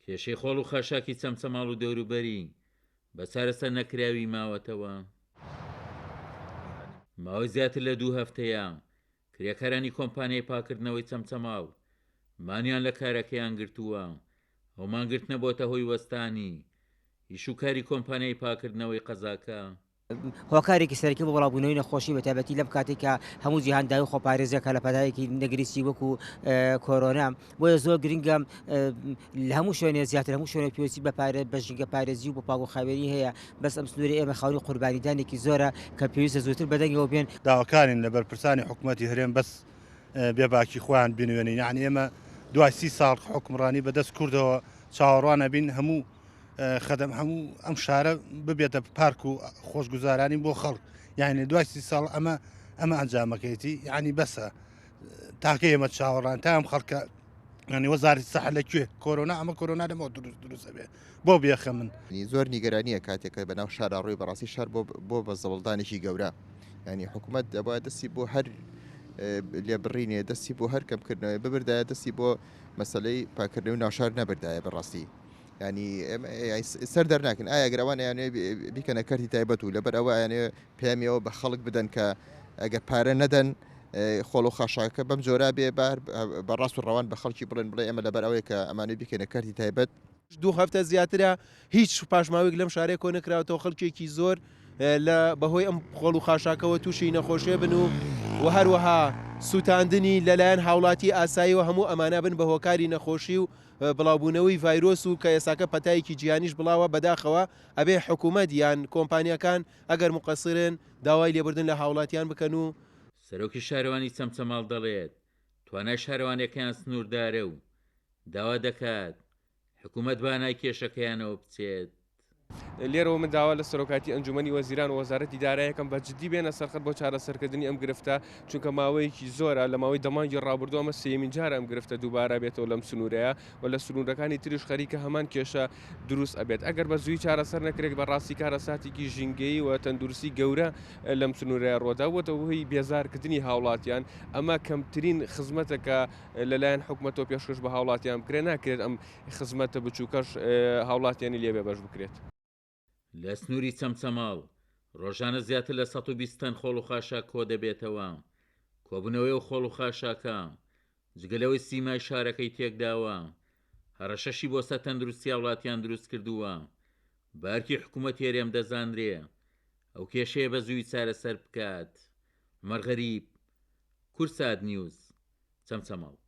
کێشەی خۆڵ و خاشاکی چەمچەماڵ و دەوروبەری بە چارەسەر نەکراوی ماوەتەوە. ماوەی زیاتر لە دوو هەفتەیە کرێکارانی کۆمپانیای پاکردنەوەی چەمچەماڵ مانیان لە کارەکەیان گرتووە، ئەو مانگرتنە بۆتە هۆی وەستانی ئیش و کاری کۆمپانیای پاکردنەوەی قەزاکە. هۆکارێکی سەرەکی بۆ بڵاوبوونەوەی نەخۆشی بەتایبەتی لەم کاتێک کە هەموو جیهان داوی خۆپارێزیەکە لە پەتایەکی نەگریسی وەکو کۆرۆنا بۆیە زۆر گرنگە لە هەموو شوێنێ زیاتر هەموو شوێنێک پێویستی بە پارە بە ژینگە پارێزی و بۆ پاک و خاوێنی هەیە بەس ئەم سنووری ئێمە خاوەنی قوربانیدانێکی زۆرە کە پێویستە زووتر بەدەنگەوە بێن. داواکارین لە بەرپرسانی حکومەتی هەرێم بەس بێباکی خۆیان بنوێنن یانی ئێمە دوای سی ساڵ حوکمڕانی بەدەست کوردەوە چاوەڕوان ئەبین هەموو خەدەم هەموو ئەم شارە ببێتە پارک و خۆشگوزارانی بۆ خەڵک یعنی دوای سی ساڵ ئەمە ئەمە ئەنجامەکەیتی یعنی بەسە تاکە ئێمە چاوەڕان تا ئەم خەڵکە ینی وەزاری سەح لە کوێ کۆرۆنا ئەمە کۆرۆنا لەمەوە دروست دروست ئەبێ بۆ بێخە من. زۆر نیگەرانیە کاتێک کە بەناو شارا ڕۆی بەڕاستی شار بۆ بۆ بە زەوڵدانێکی گەورە ینی حکوومەت دەبا دەستی بۆ هەر لێبڕینێ دەستی بۆ هەر کەمکردنەوەی ببردایە دەستی بۆ مەسلەی پاکردنەوەی ناوشار نەبردایە بەڕاستی ینی سەر دەرناکەن ئایا گەر ئەوان ئەیانەوێ بیکەنە کەرتی تایبەت و لەبەر ئەوە ئەیانەوێ پەیامی ئەوە بە خەڵک بدەن کە ئەگەر پارە نەدەن خۆڵ و خاشاکە بەم جۆرا بێ بار بە ڕاست و ڕەوان بە خەڵکی بڵێن بڵێ ئێمە لەبەر ئەوەیە کە ئەمانەوێ بیکەینە کەرتی تایبەت. دوو هەفتە زیاترە هیچ پاشماوەیەک لەم شارەیە کۆ نەکراوەتەوە، خەڵکێکی زۆر لە بەهۆی ئەم خۆڵ و خاشاکەوە تووشی نەخۆشیە بن و و هەروەها سووتاندنی لەلایەن هاوڵاتی ئاساییەوە هەموو ئەمانە بن بە هۆکاری نەخۆشی و بڵاوبوونەوەی ڤایرۆس و کە ئێستاکە پەتایەکی جیهانیش بڵاوە بەداخەوە ئەبێ حکوومەت یان کۆمپانیاکان ئەگەر موقەسرن داوای لێبوردن لە هاوڵاتیان بکەن و سەرۆکی شارەوانی چەمچەماڵ دەڵێت، توانای شارەوانیەکەیان سنووردارە و داوا دەکات حکومەت بانای کێشەکەیانەوە بچێت. لێرەوە من داوا لە سەرۆکایەتی ئەنجومەنی وەزیران و وەزارەتی دارایی ئەکەم بە جدی بێنە سەرخەت بۆ چارەسەرکردنی ئەم گرفتە، چونکە ماوەیەکی زۆرە لە ماوەی دە مانگی ڕابردوو ئەمە سێیەمین جارە ئەم گرفتە دووبارە بێتەوە لەم سنوورەیە و لە سنوورەکانی تریش خەریکە هەمان کێشە دروست ئەبێت ئەگەر بە زووی چارەسەر نەکرێت بە ڕاستی کارەساتێکی ژینگەیی و تەندروستی گەورە لەم سنوورەیە ڕوودا بۆتە هۆی بێزارکردنی هاوڵاتیان ئەمە کەمترین خزمەتە کە لەلایەن حکومەتەوە پێشکەش بە هاوڵاتیان بکرێت ناکرێت ئەم خزمەتە بچووکەش هاوڵاتیانی لێ بێبەش بکرێت. لە سنووری چەمچەماڵ ڕۆژانە زیاتر لە 120 تەن خۆڵ و خاشاک کۆدەبێتەوە، کۆبوونەوەی ئەو خۆڵ و خاشاکە جگە لەوەی سیمای شارەکەی تێکداوە، هەڕەشەشی بۆ سەر تەندروستی هاوڵاتیان دروستکردووە، بە ئەرکی حکومەتی هەرێم دەزانرێ ئەو کێشەیە بە زوویی چارەسەر بکات. عومەر غەریب، کوردسات نیوز، چەمچەماڵ.